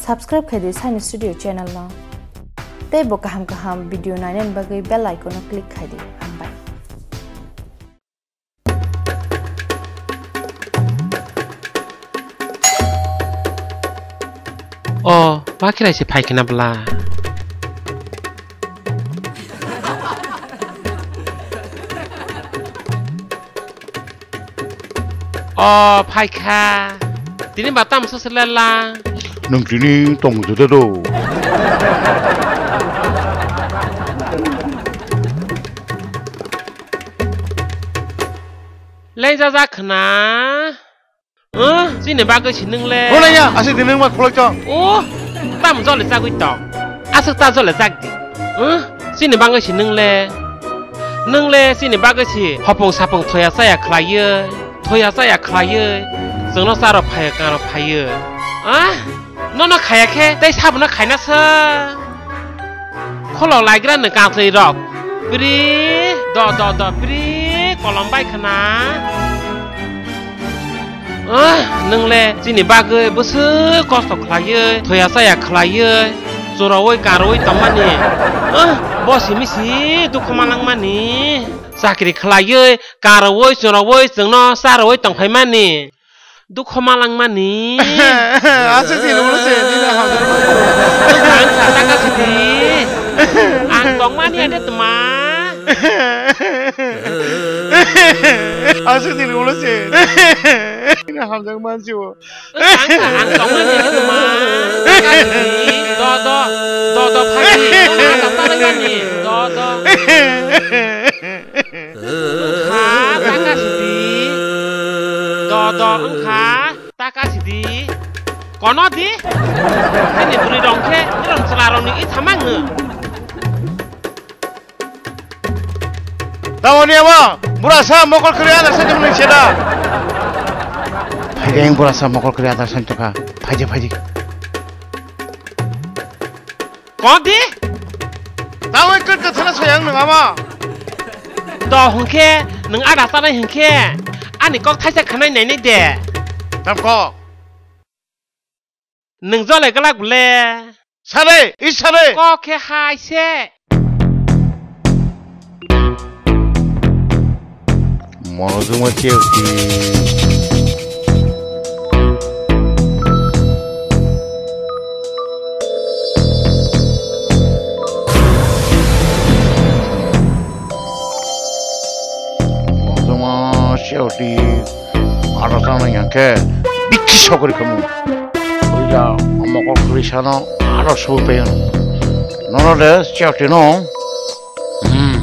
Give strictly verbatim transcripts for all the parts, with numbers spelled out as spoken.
Subscribe khai di Sani Studio channel no. Tei bo kaham kaham video nainani bagwi bell icon no click khai di. Hambai. O, ma khirai se phai khna bwla. O, phai kha. Tini ba tam sa se lela. Nwng tini tong juda do. Leng jajak khna. Huh? Chini bagwi si nwng le. Hwnaya, aswk di nwng ma khulok chong. Oh, tam jole jagwi tong. Aswk ta jole jag di. Huh? Chini bagwi si nwng le. Nwng le chini bagwi si hopung sapung thoya chaya khlaiwi, thoya chaya khlaiwi. Chwngno charo phaiyo, karo phaiyo. Ah? Nono khaya khe tei sabono khaina sa. Kholo laigra ni kanchwlwi rok. Pri, do, do, do, pri, kolom bai khna. Ah, nwng le chini bagwi bwswk kosto khlaiwi, thoya chaya khlaiwi, chwrawi karwi tongmani. Ah, bo simi si dukhu malangmani. Chakri khlaiwi, karwi, chwrawi, chwngno charwi tongphaimani. Dukho malangmani. Aswk sini ulo se, nini hamjak. Ang kha taka sidi. Ang tongmani ade tma. Aswk sini ulo se. Nini hamjak mansi o. Ang kha, ang tongmani ade tma. Taka sidi. Do, do. Do, do, phagi. Ang kha taka sidi. Do, do. Wngkha taka sidi. Do, do, wngkha taka sidi. Kono di? Ani bwrwi rong khe, iron chwla rong ni i thamang no. Tamoni abo, bura sa mokol khri ada sa jemni seda. Phaideng bura sa mokol khri ada sa toka. Phaji, phaji. Kok di? Tawai kut kathana soyang nung ama. Do hwnkhe, nung ada sanai hwnkhe, ani kok thaisa khanai nainai de. Tam kok. Nung jole glak bole. Sare, i sare. Kok khe hai se. Monozuma cheo si. Monozuma cheo si. Aro sana yang ke bikhi sokori kamu. Oya, mokol khrisano aro sopeyon. Nono de cheo si no. Hmm.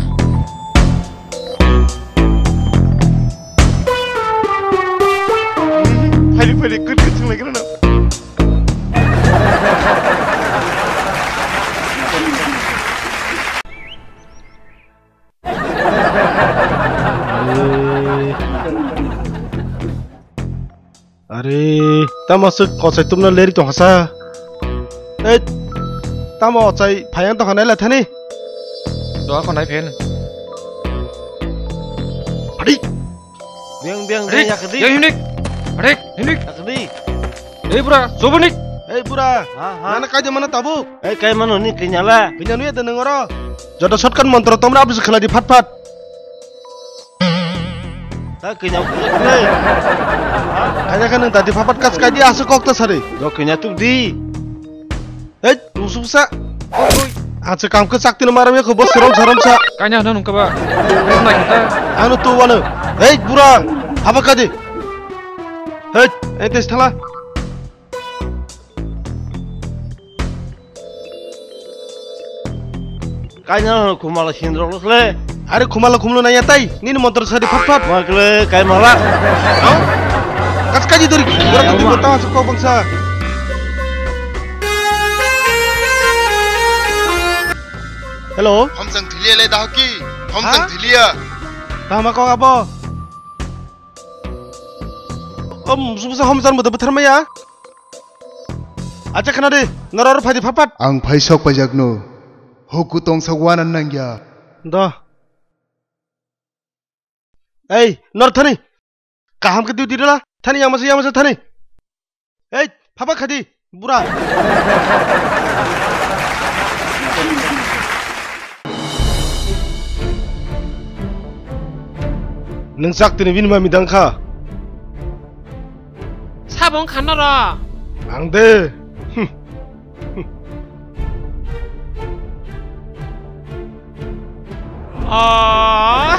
Phaidi, phaidi, good, good, thang lagi na. Are, tamo aswk kochai tubuna leri tongkha sa? Ei, tamo ochai phaiya tongkha naila thani? Doha khonai phen. Adi. Biang, biang, biang, yakdi. Yang hinik. Adi, hinik. Yakdi. Ei bura, sobonik. Ei bura. Ha, ha. Nana kaide mana tabuk? Ei kai mano ni kinyala. Kinya nuya de nengoro. Joto shortcut montro tomra abis khlai di phat phat. Ta kanya kule kule. Kanya kan tadi papat kas kadi asuk kok ta sari. Do kanya tup di. Hei, musup sa. Acha kam ke sakti no maram ya ko bos serom serom sa. Kanya no nungka ba. Nai kita. Anu tu wano. Hei, bura. Apa kadi? Hei, entes thala. Kaina khumala sindrok le. Are khumala khumlo naya tai. Nini motor sadi phat phat. Makle kai mala. Kas kaji dori. Ora kati bota sa kok bangsa. Hello. Homsang thilia le dahoki. Homsang thilia. Tama kok abo. Om sumsa homsang mo bethar maya. Acha khna de, noror phaidi phapat. Ang phai sok paijak no. Hoku tong sok wana nangya. Do. Ei, nor thani. Kaham ke duty dala. Thani yang masa yang masa thani. Ei, phapa khadi. Bura. Nwng Chakti ni bini mami dang kha? Sabo wng kha noro. Ang de. Oh.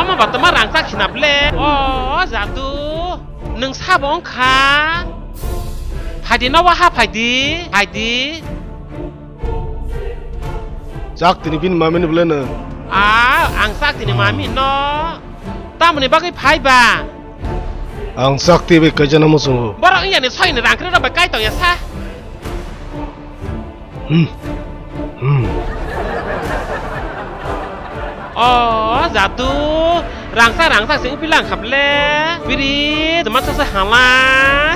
Omo ba toma rangchak khina ble. Oh, Jadu. Nwng sabo wng kha? Phaidi no waha phaidi. Phaidi. Chakti ni bini mami ni ble nwng? Ah, ang Chakti ni mami no. Tamoni bagwi phai ba? Ang Chakti bai kaijana muchungo. Borok wngya ni soyni rang kre rok bai kai tongya sa. Hmm. Hmm. Oh, Jadu. Rangsa, rangsa sing pilang khaple. Biri, teman sasa hala.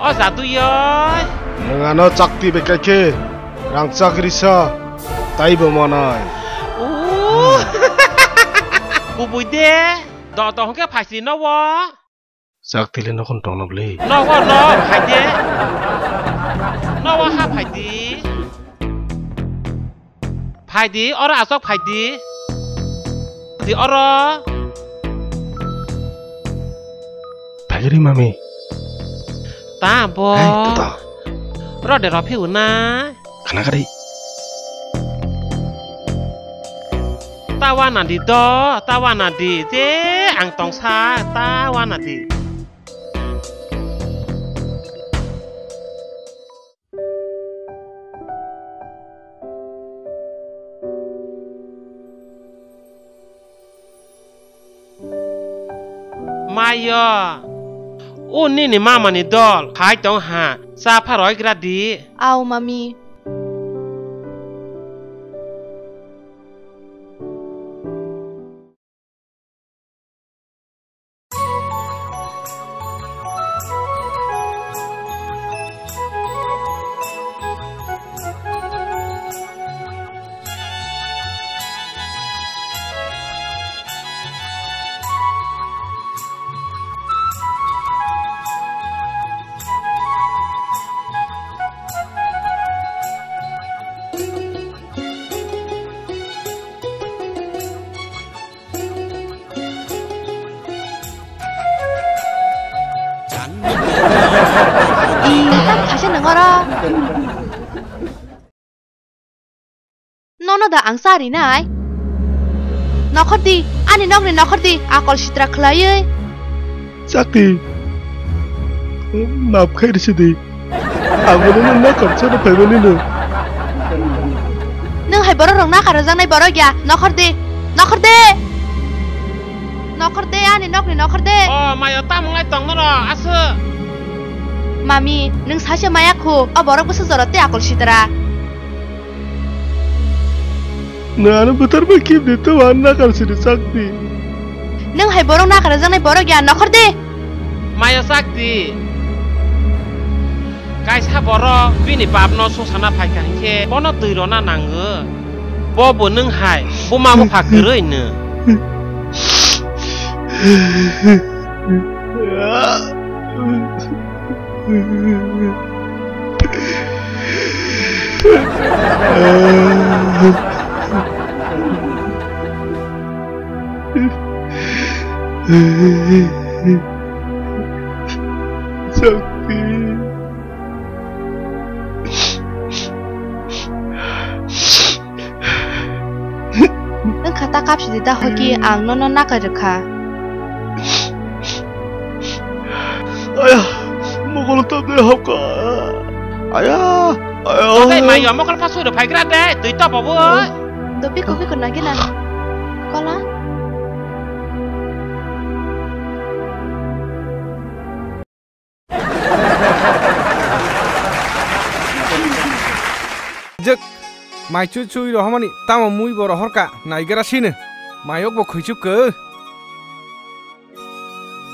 Oh, Jadu yoi. Nwng ano Chakti bai kai khe. Rangchak risa. Taibo manai. Oh. Kubui de. Do, do, hongke phaisri no wo. Chakti le nokon tongna bwle. Nogo, no, phaidi. Nogo ha phaidi. Phaidi, oro asok phaidi. Di oro. Phaigri mami. Ta bo. Hey, toto. Rode ro phiu na. Khana kari. Tawa nadi do, tawa nadi, je ang tongsa, tawa nadi. Mayo, o nini mamani dol phai tong ha, cha pha roi gra di. Au, mami. Ih, tamo khaisa nang oro. Nono da ang cha rinai? Nokhor di, ani nokni nokhor di, akol sitra khlaiwi. Chakti, map khai risi di. Ang bono nokar chana phaimani no. Nwng hai borok rok nakar rwjaknai borok ya, nokhor di, nokhor di. Nokhor de, ani nokni nokhor de. O mayo, tamo wngwi tong norok, aswk? Mami, nwng saisa maya khu, o borok bwswk jora tei akol sitra. Nwng ano bwthar bai kibni tei ano nakar sini chakdi. Nwng hai borok nakar rwjaknai borok ya, nokhor de. Mayo chakdi. Kaisa borok bini bapno sungsana phaikha hinkhe bono twi rwna nango. Bo bo nwng hai buma bupha kwrwi nw. Chakti. Wngkha ta kapsidi da hoki ang nono nakai rwkha. Aya, mokol tamde hapka. Aya, aya. Oke, mayo mokol pasu rw phaigra de, twi to bobo. Do biko biko nagina. Kola. Jek, mai chui chui rohormani tamo mui bo rohorka naigra sini. Mayok bo khuichuk khe.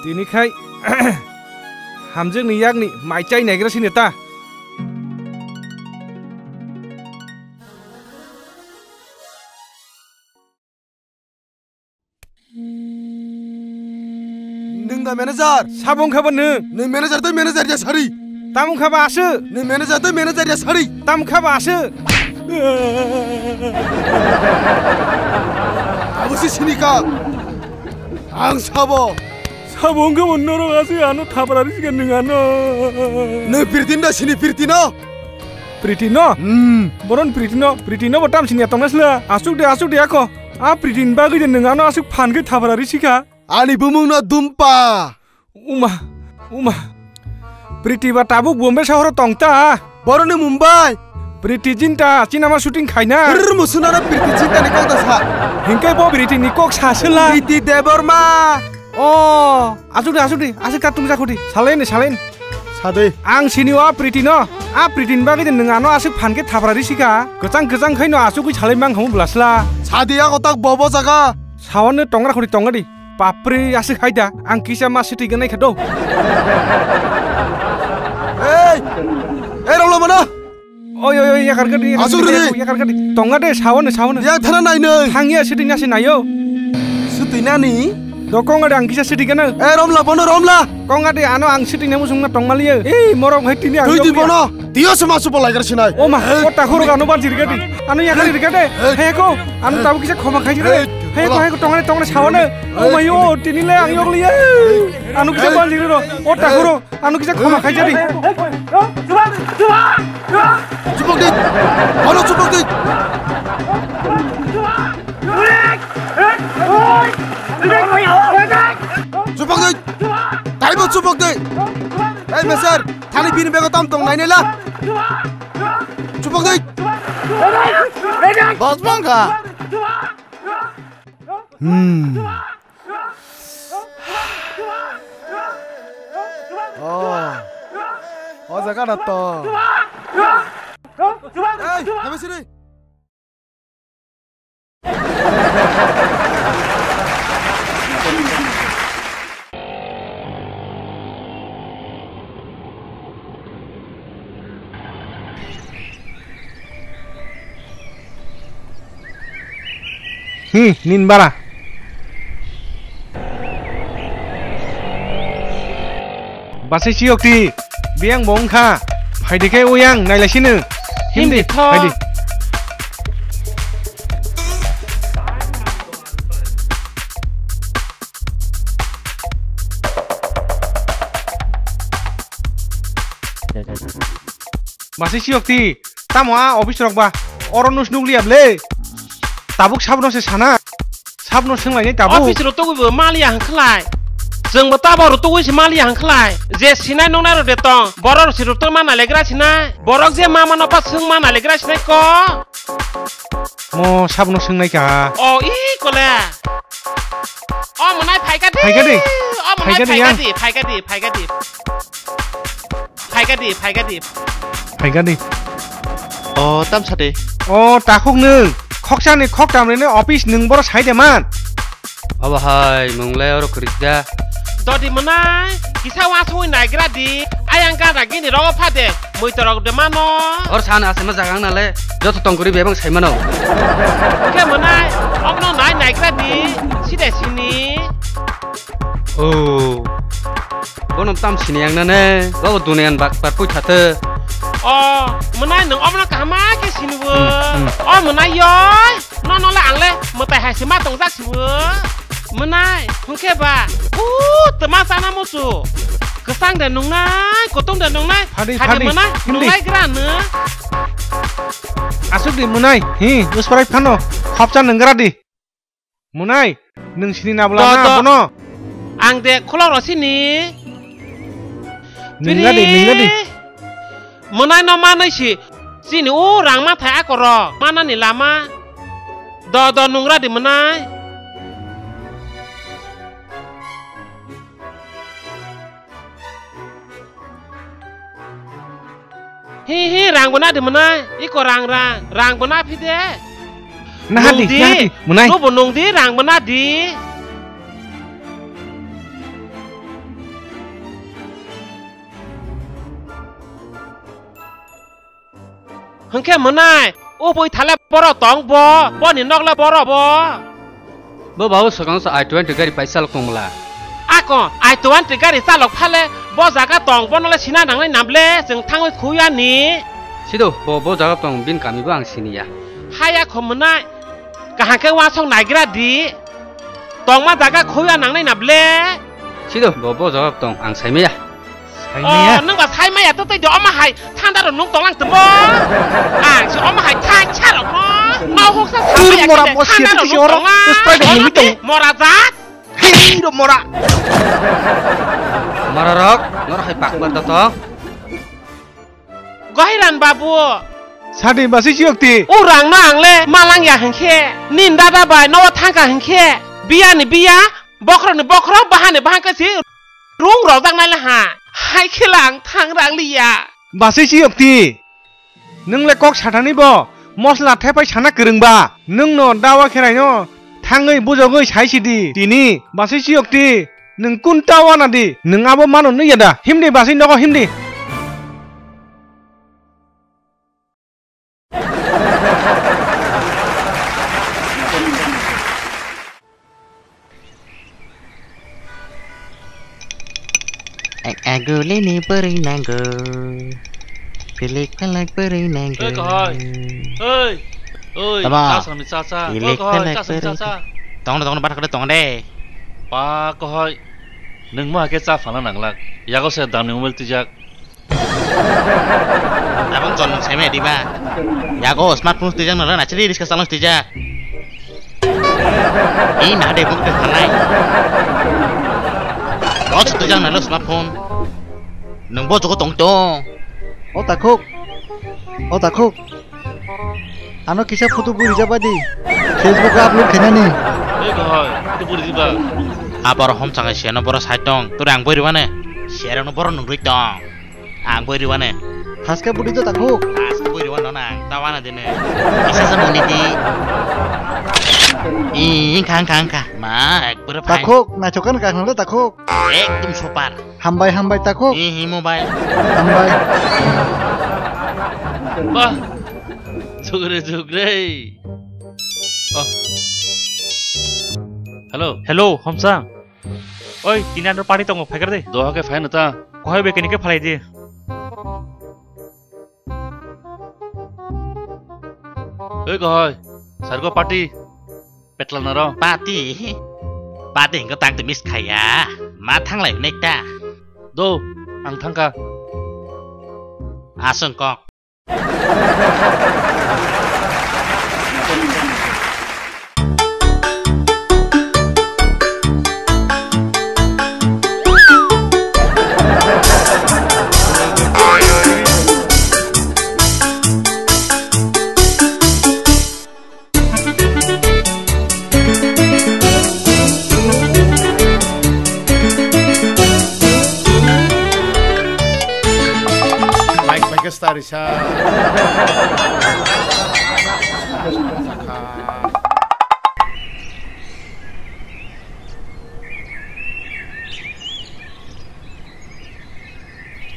Tini khai hamjek ni yak ni mai chai naigra sini ta. Nwng da manager? Sabo wngkha bo nwng? Nwng manager tei manager ya sari? Tamo kha ba aswk? Ni manager tei manager ya sari. Tamo kha ba aswk? Abo se sini ka. Ang sabo. Sabo wngkha bo norok aswk ano thapra risi kha nwng ano. Nwng Priti da sini Priti no? Priti no? Hmm. Boron Priti no, Priti no bo tam sini tongna sla. Aswk de, aswk de ako. A Priti ni bagwi de nwng ano aswk phan khe thapra risi kha. Ani bumung no Dumpa. Uma, uma. Priti ba tabuk Bombay sohoro tong ta. Boroni Mumbai. Priti jinta, chinama shooting khaina. Rr, musunana Priti jinta ni kok da sa. Hingke bo Priti ni kok sa sela. Priti Debbarma. Oh, asuk de, asuk de, asuk katung jakhudi. Salain, salain. Sade. Ang sini o Priti no. A Priti ni bagwi de nwng ano asuk phan khe thapra risi kha. Kwchang kwchang khaino asugwi salai mang hamu blasla. Sade ya kotak bobo jaga. Sawan no tongra khudi tonga di. Bapre, aswk hai da, ang kisa ma swtwi gwnai kha do. Ei! Ei, romla mano! Oi, oi, oi, yakar gadi, yakar Aswk gadi, rwdi! Yakar gadi. Tonga de, sawan, sawan. Yang thana nai nai! Thang ya, swtwi na se nayo. Swtwi nani? Do konga de, ang kisa swtwi gwnai. Ei, romla, bono romla! Konga de, ano ang swtwi na musung na tongma liyo. Ei, morok hai tini ang Twi di yokliya. Bono! Tiyo se masu bo laigar sinai. O ma, o takhurok ano banjir gadi. Ano yakar rikade. Hey. Heko, ano tabu kisa khoma khaijire. Hey. Heko, heko, tongane, tongane sawane. O mayo, tini le ang yokliye. Ano kisa banjir ro. O takhuro, ano kisa khoma khaijadi. Chupok di. Ano chupok di. Chupok di. Taibo chupok di. Hey, meser. Thani bini bego tam tong nainai la. Chupok dei. Bos bangkha. Hmm. Oh. Oh, jaga na to. Hey, kami sini. Hmm, nin bara. Basi siyok ti, biyang bo wngkha. Phaidi khe uyang, nailai sino. Himdi, himdi, tho. Phaidi. Basi siyok ti, tamo a office rok ba, oro nus nukliya ble. Tabuk sabno se sana. Sabno swnglainai tabuk. Office rok tugui bo maliya hwnkhlai. Chwng bo tabo rok tugui se maliya hwnkhlai. Je sinai nongnai rok de tong. Borok rok si rok tong ma nailegra sinai. Borok je ma mano pa swng ma nailegra sinai ko. Mo sabno swngnaikha. O i kole. O mwnai phaikadi. Phaikadi. O mwnai phaikadi, phaikadi, phaikadi, phaikadi. Phaikadi, phaikadi. Phaikadi. O tamsadi. O takhuk nwng. Khoksani khoktam rwni office nwng boro saide man. Obo hai, mwngle oro kwrwikda. Dodi mwnai, kisa uansugwi naigra di. Ayang gana gini rogo phade, muitorok de mano. Or san asema jaga ang nale, joto tongkuri bebang sai mano. Khe mwnai, obono nai naigra di, side sini. Oh. Bono tam sini yang nane, babo dunean bak par pui thate. O, mwnai nwng obono kahama khe sini bo. Hmm, hmm. O mwnai yoi. Nono le ang le mwtai hai se ma tongjak sibo. Mwnai, hwnkhe ba. U, twma chana musu. Kwchang de nungnai, kutung de nungnai. Phadi, phadi, phadi. Mwnai, himdi. Nungnai gra nw. Asuk di mwnai. Hi, usparai phano. Khopcha nunggra di. Mwnai, nung sini nabla na bono. Ang de khulok ro sini. Nungla di, nungla di. Mwnai no manwi si chini o rang mathai akoro manani lama. Do do nungra di mwnai. Hi hi rang bwna di mwnai. Iko rang rang. Rang bwna phi de. Naha di, nung di, naha di, mwnai. Nobo nung di, rang bwna di. Hwnkhe mwnai, o bui thale borok tong bo, boni nok le borok bo. Bo babu swkang sa I twenty gari paisa tongmwla. Ko, ai tuan ti gari chalok phale, bo jaga tong, bono le sina nangnai nable, chwng thangwi khuya ni. Sido, bo, bo jaga tong, bin kami bo ang siniya. Haya kho mwnai, kaham khe uansuk naigra di. Tongma jaga khuya nangnai nable. Sido, bo, bo jaga tong, ang saimaya. Saimaya? Oh, nung ba saimaya to tei do ama hai, thanda ro nung tonglang tebo. Ang si ama hai thai charo mo. Mau hoksa saimaya. Tur mora mo thanda ro nung tonglang. Sprite ni mi tong. Mora jat. Hei, ro mora. Mora rok, nor hai pakbar da to. Gohiran babu. Sadi basi chiyok ti. Urang no ang le malang ya hingkhe. Nin dada bai no thangka hingkhe. Biya ni biya, bokhro ni bokhro, baha ni baha khe si. Rung rok jak nai le ha. Hai khe lang thang rang liya. Basi chiyok ti. Nwng le kok sathani bo mosla thepai sana kwrwngba. Nwng no dawa kheraino thangwi bujogwi sai sidi. Tini basi chiyok ti. Nwng kun ta wana di? Nwng abo mano nukya da? Himdi basi nogo himdi. Agulini bwrwi nango. Pilik palak bwrwi nango. Oi, kahai. Oi. Oi, tama? Kasami chacha. Oi, kahai, kasami chacha. Tong de, tong de, bathak de, tong de. Pa, kahai. Nwng ma khe cha phana nanglak. Yago se damni mobile twijak. Abang jon nwng seme diba? Yago smartphone twijak nang na chiri riska salong twijak. Ih, nah deh, buk deh, halai. Lo, satu jang nalo smartphone. Nung bo joko tong tong. O takhuk. O takhuk. Ano kisa photo buri jaba di. Facebook o upload khainani. Ei, kahai, photo buri diba? Abar hom changai siano boro sai tong. Tore ang buri wane. Siano boro nung rui tong. Ang bui riwane. Haske budi to takhuk. Haske bui riwane no nang. Tawana dine. Isa sa muni di. Ih, khang, khang, khang. Ma, ek pura fine. Takhuk, nachokan kang le takhuk. Ekdom super. Hambai, hambai takhuk. Ih, hi mobile. Hambai. Bah. Jugre, jugre. Oh. Hello. Hello, Homsang. Oi, tini ano party tongo, phaikar de. Doha khe phai no ta. Kohai be kini khe phalai di. Oi kohai, sargo party. Petla naro. Party? Party hingko tang te miss khaya. Ma thanglai nekta. Do, ang thangka. Aswng kok. Mike, Mike, star isa.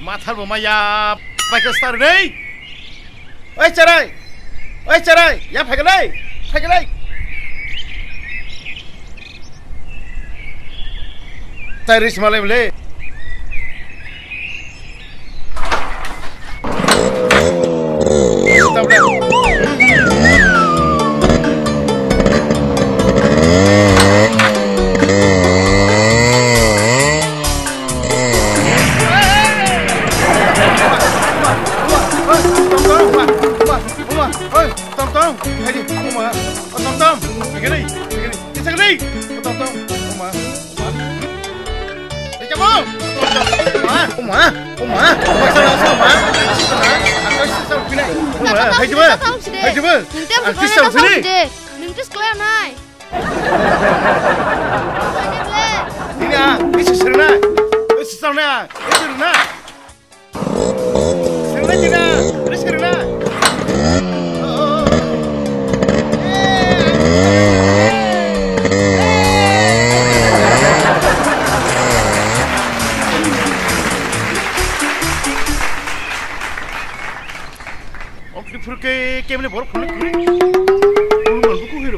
Mathar bo maya, paikha star nei. Oi cherai, oi cherai, ya phaigalai, phaigalai. Tairis malai bole. Tong tong, hai di, uma, tong tong, begini, begini, di segini, tong tong, uma, uma. Di kamu, uma, uma, uma, uma, hai coba, hai coba, artis tahu sini. Nungtis kalian hai. Ini ah, ini seserna, ini seserna, ini seserna. Sirna jina, ini sirna. Okni phurke kemne bor phurke phurke. Tei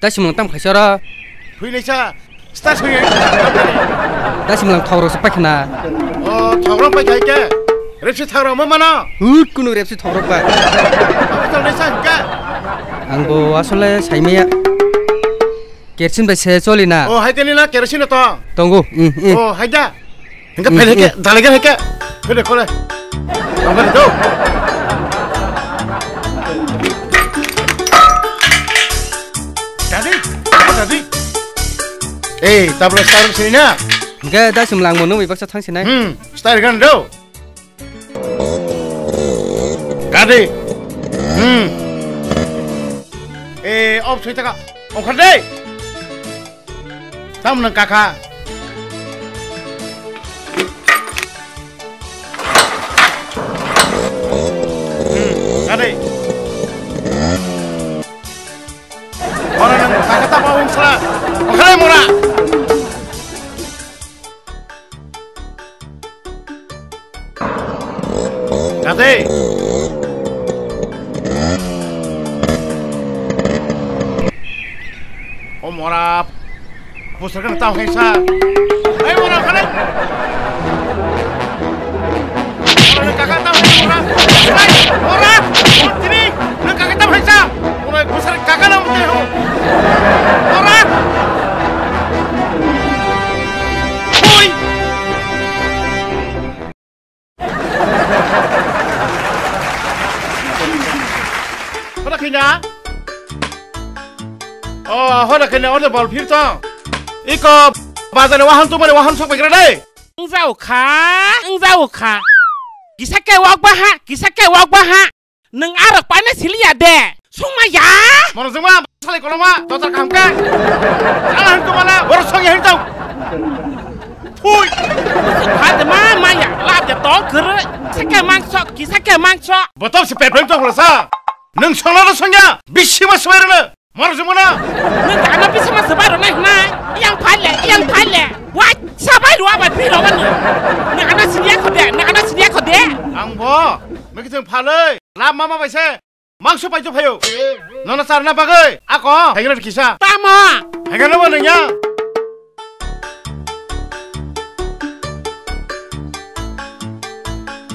simung tam khaisa oro. Thwi naisa, start thwi. Tei simung thok rok se paikha na. O, thok rok paikha ke? Repsi thok rok ma mano? Hut, kunu repsi thok rok ba. Abo tong naisa hingke? Ang bo asole saimaya. Kerosene bai se choli na. O, hai teni na kerosene to? Tongo. Mm, mm. O, hai da. Hingke phai hingke, dalai ke hingke. Phai de kole. Ang phai de do. Dadi, dadi. Eh, tabla start sini na. Hingke da simlang mo nungwi baksa thang sinai. Hmm, start gan do. Dadi. Hmm. Eh, off sui taka. Ongkhar de. Tamo nwng kaka? Hmm, kade? Oro nwng kaka tamo wng sala? Okhale mora? Kate. O mora. Busar kan tau hai sa. Hai mora, kate. Mora, kaka tau hai mora. Hai, mora. Tini, nang kaka tau hai sa. Mora, busar kaka na mute ho. Mora. Oi. Hoda khaina? Oh, hoda khaina order bol phir tong. Iko bazar ni wahan tumani wahan sok paikra dai. Wngjago kha, wngjago kha. Kisa khe wak baha, kisa khe wak baha. Nwng arok paina siliya de. Sungma ya? Mono jengma salai koloma dotar kaham khe. Sala hin tumala borok songya hin tong. Phui. Phade ma maya lab ya tong khere. Sake mangso, ki sake mangso. Botom se peplem tong sa. Nwng songna do songya. Bisi ma swai rene. Moro jumana. Nwng gana bisi ma swai rene nai. Yang phale, yang phale. Wai, sabai ruwa bai phi roga nwng. Nwng ana siniya khode, nwng ana siniya khode. Ang bo. Mekhe thang phaloi. Lab mama bai se. Mangso paito phaio. Nono charna bagwi ako. Haigana kisa. Tamo. Haigana bo nungya.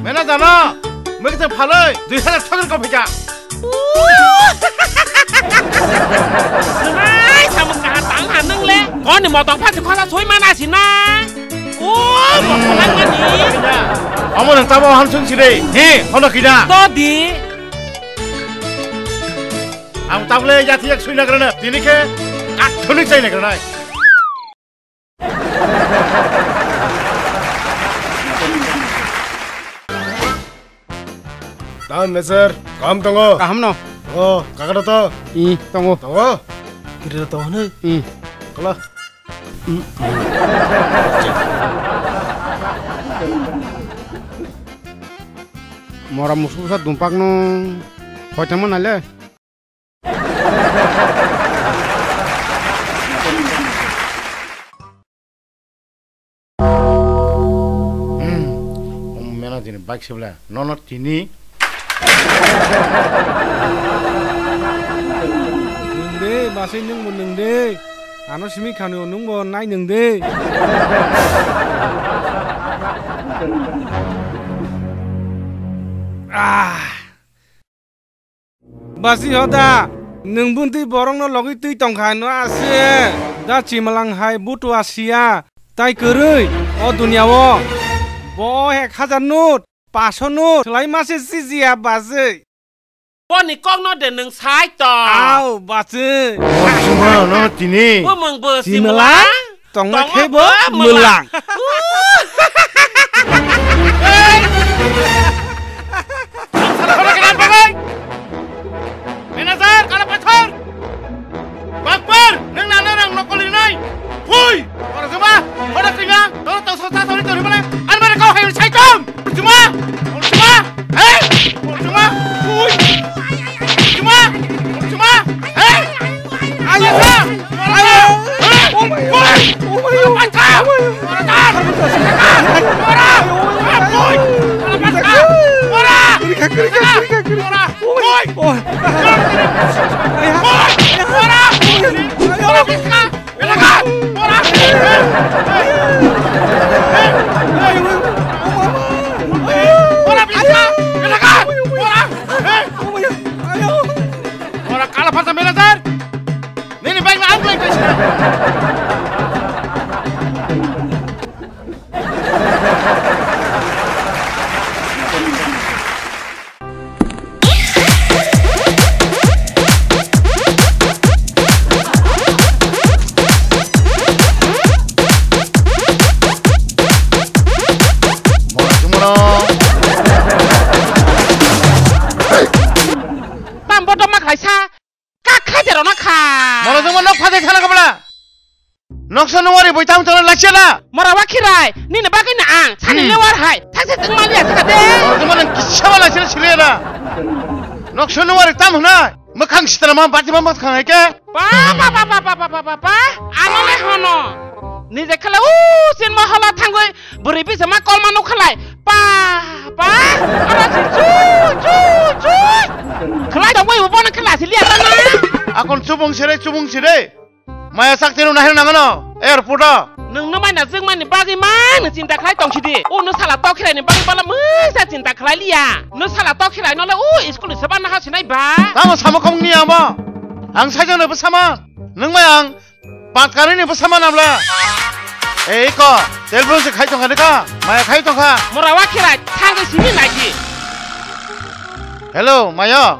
Mena jano. Mekhe phaloi. Dui hajar thokir ko phika. Ai, samung kaha tang ha nung le. Koni motong phasi khosa soi mana sina. O, motong lang mani. Omo nang tamo han sung sire. He, hono kida. Dodi. Ang tabule yathi yak sui nagrana. Tini khe kathoni chai nagrana. Tam meser, kam tongo. Kaham no? O, kakaro to? I, tongo. Tongo? Kiri to tongo ne? I. Kala. Mora musu sa dumpak no. Koi tamo nale? Hmm, omo mena jini bike sebla. Nono tini. Nung de, basai nung bo nung de. Ano simi khani o nung bo nai nung de. Ah. Basi hoda, nwng buntwi borokno logwi twi tongkha no ase. Da chimalang hai butua sia, tai kwrwi o duniya o. Bo ek hajar nut, paso nut, swlai mase sijiya basi. Boni kokno de nwng sai tong. Au, basi. Bo sima no tini. Bo mung bo chimalang? Chimalang? Tongma khe bo mwlang. Manager, kala pathor. Bakpar, nang nana nang nokol rinai. Phui, ora joma, ora kanya, tora tau sota tori tori mana? An mana kau hai sai kom. Joma, joma, eh, joma, phui. Joma, joma, eh. Ayo, Ora kala pasa mela sir. Nini bike na ang bike. Tam bodo ma khlaisa. Kak khaide rona kha. Moro jongma nok phade thana kabla. Noksa nungwari boi tang tong lachiya la. Mora wa khirai, nini bagwi na ang, sani Hmm. lewar hai, thakse tong mali asa kade. Moro jongma nang kisa wala chira chira la. Noksa nungwari tam hwnai, mwkhang sitra ma bati ma mwkhang hai ke. Pa, pa, pa. Ano le hono. Nije khala u sin ma hala thangwi, bwrwi bisa ma kol ma nuk khalai. Pa, pa, ara si chu, chu, chu. Khlai da wei bo bono khela si liya ta na. Akon chubung sire, chubung sire. Maya sak tenu nahir nangano, airport o. Nung no mai na jwng mani bagwi ma nung chinta khlai tong sidi. O no sala tok khirai ni bagwi bala mui sa chinta khlai liya. No sala tok khirai no le o school ni saba na ha sinai ba. Tamo samo kong ni amo. Ang sajo no bo sama. Nung mai ang Pat kani ni bwsa manam la. Ei ko, telephone se khai tongkha de ka. Maya khai tongkha. Mora wa khirai, thangwi simi naidi. Hello, Maya.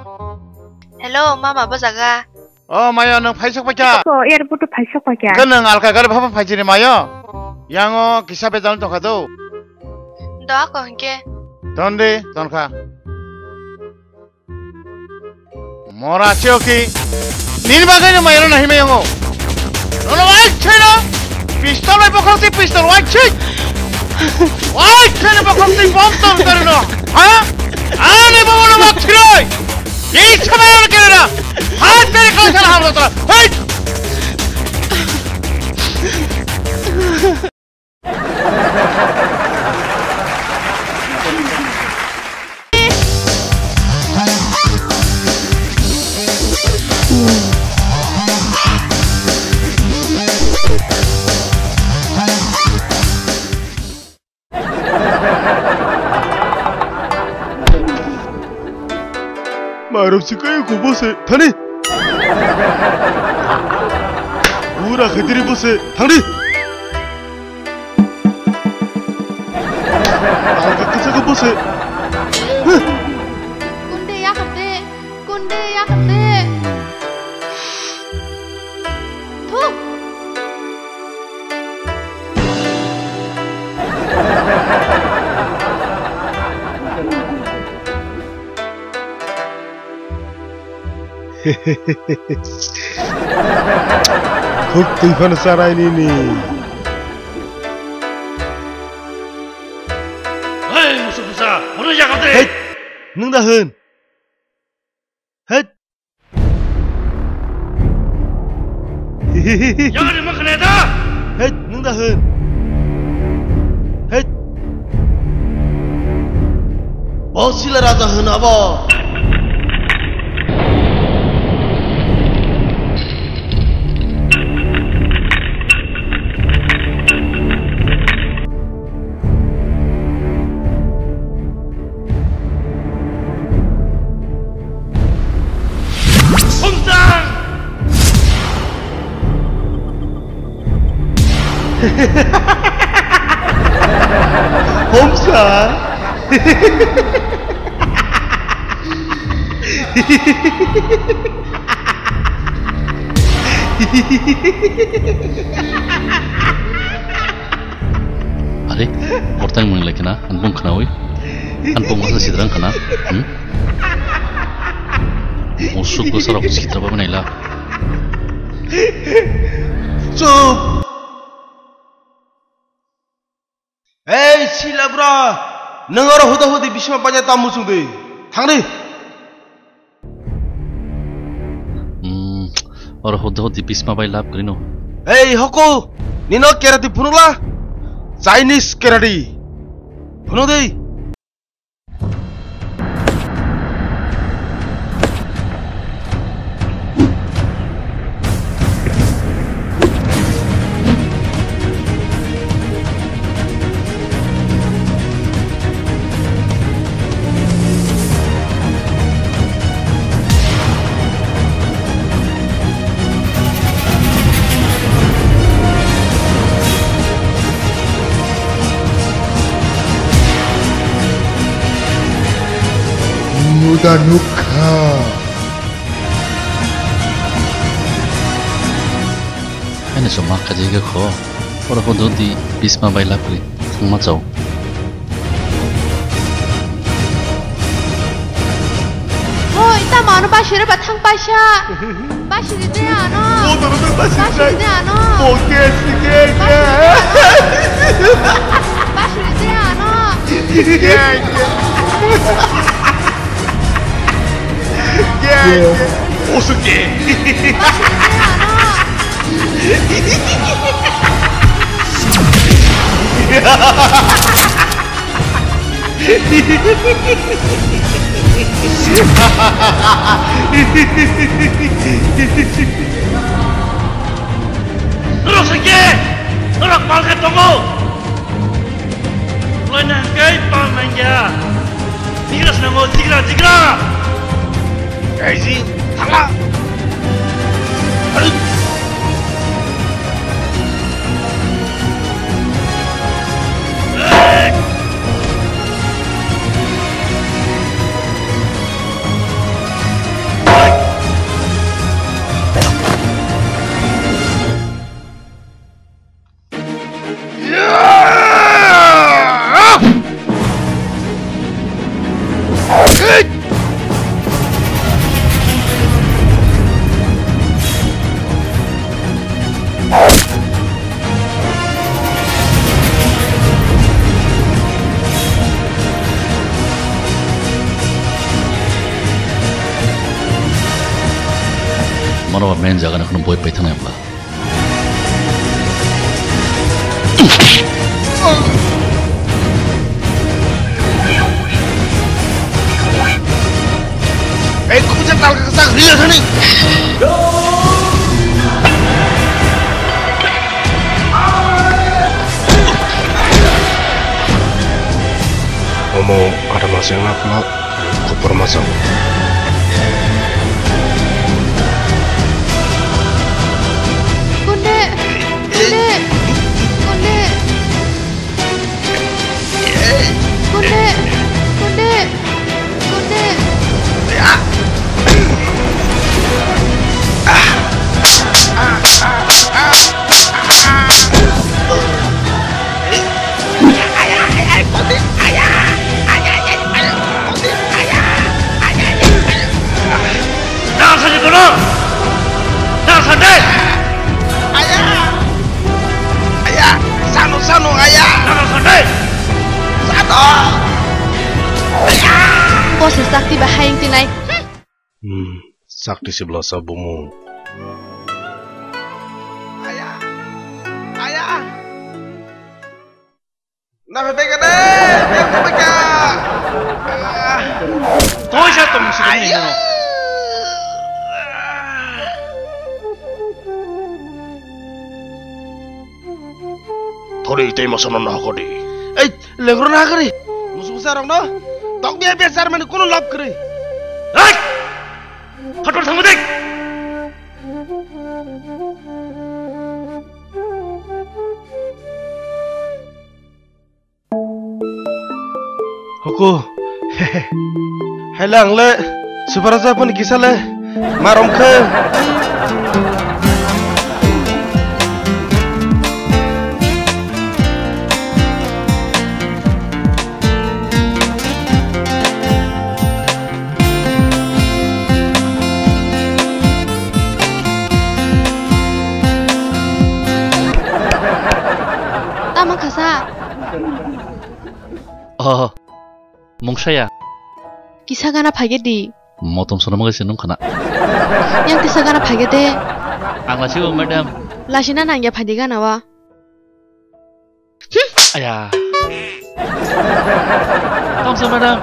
Hello, mama, bo jaga. O, Maya, nang phaisok paikha. Ko airport o phaisok paikha. Ke nang alka gari bhaba phaijini, Maya. Yango kisa bejal tongkha do. Do ako hingke. Tonde, tonkha. Mora cheo ki. Nini bagwi no mayro nahi mayango. Nono wai chelo. Pistol bai bokhok ti pistol wai chi. Wai chelo bokhok ti bom tom kare no. Ha? Ane bobo no mak chiroi. Ei samay no kere na. Ha tere kala sala hamlo tra. Hei. Mairum si kai ko bose thani. Ura khadiri bose thani. Alka kasa ko bose. Kunde ya khate, kunde ya khate. Thuk. Huk twi phano charai nini. Hei, musu busa, hwnwi jaga de. Hei, nwng da hwn. Hei. Yang ni makhne da. Hei, nwng da hwn. Hei. Bo Sila Raja hwn abo. Homsang! Homsang! Are, bortang mung lekena, anbung khnawi, anbung masa sidrang khna, hmm? Musuk gosarok sitra ba naila. Chup! Ei, Sila bura, nwng oro huda hudi bisma paja tam muchung di. Thang di. Hmm, oro huda hudi bisma bai lab kwrwi no. Ei, hoko, nino karate phunukla? Chinese karate. Phunuk di. Da nukha. Ani so ma khaji ga kho. Oro ko dodi bisma bai lapri thangma chao. Hoi, tamo ano bashire ba thang paisa. Bashire de ano. Bashire de ano. Bashire de ano. Norok se khe? Norok pal khe tongo? Loina hwnkhe pal nangya. Jigra swnamo, jigra, jigra! Kaiji, thangla! Mano ba main jaga na kheno boi pai thangna ba. Ei, kuja tal ka sak ria thani. Omo ada masih ngap ngap. Kupur masuk. Kunde! Kunde! Kunde! Kunde! Kunde! Kunde! Nang sani kono? Nang sande? Aya! Aya! Sano, sano, aya! Nang sande? Sano! Aya! Bosi sakti bahai wng tinai. Hmm, sakti sibla sa bumu. Aya! Aya! Nabe bega de, bega bega. Toisa tong si kami no. Thori tei mosono no hokori. Ei, lengro na hokori. Musu musa rong no. Tok biya biya sar mani kono lab kori. Ei! Phator thangma dek. Huku. Haile ang le Subaraja boni kisa le marom khe. Tamo khasa? Oh, mungsaya. Kisa gana phage di. Motom sono magai se nung khana. Yang kisa gana phage de. Ang lasi bo, madam. Lasi na nangya phadi gana wa. Aya. Tamsa madam.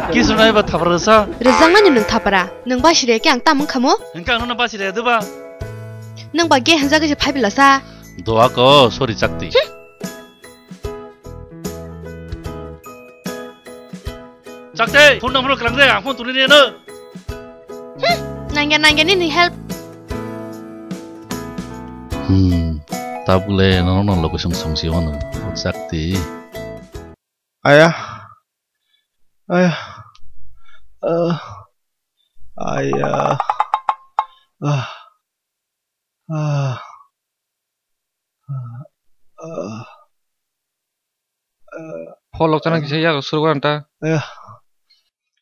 Kisuna iba thapra sa. Rwjakmani nwng thapra. Nwng basire khe ang tam wngkha mo? Hwnkhe ang nono basire duba. Nwng ba ge hanjak je phaibilasa. Doa ko, sorry chakti. Chakte, phone number klang de, ang phone tuni de no. Hmm, nangya, nangya nini help. Hmm, tabuk le nono no location songsi wano. Chakti. Aya. Aya. Ah, aya. Ah. Ah. Ah. Ah. Pholok chana kisa yak surgo anta. Aya.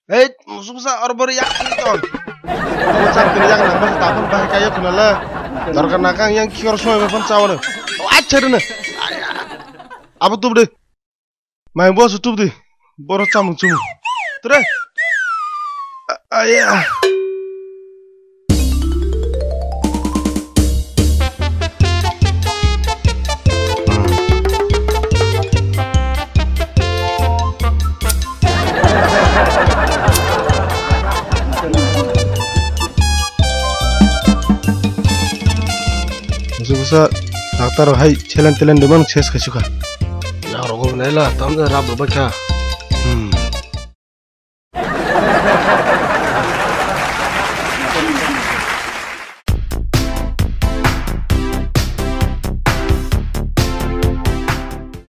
Ei, musuksa orbor yak ton. Musuk yak nang mas tapun bahai kayo kunala. Dorkar nakang yang kior soy bapun chawana. Acha dene. Abo tubde. Mai bo su tubdi. Boro chamung chumung. Tre. Aya. Musu busa doctor hai chelen telen dubang ses khaisukha. Yang rogo naila tamda rap bakha. Hmm.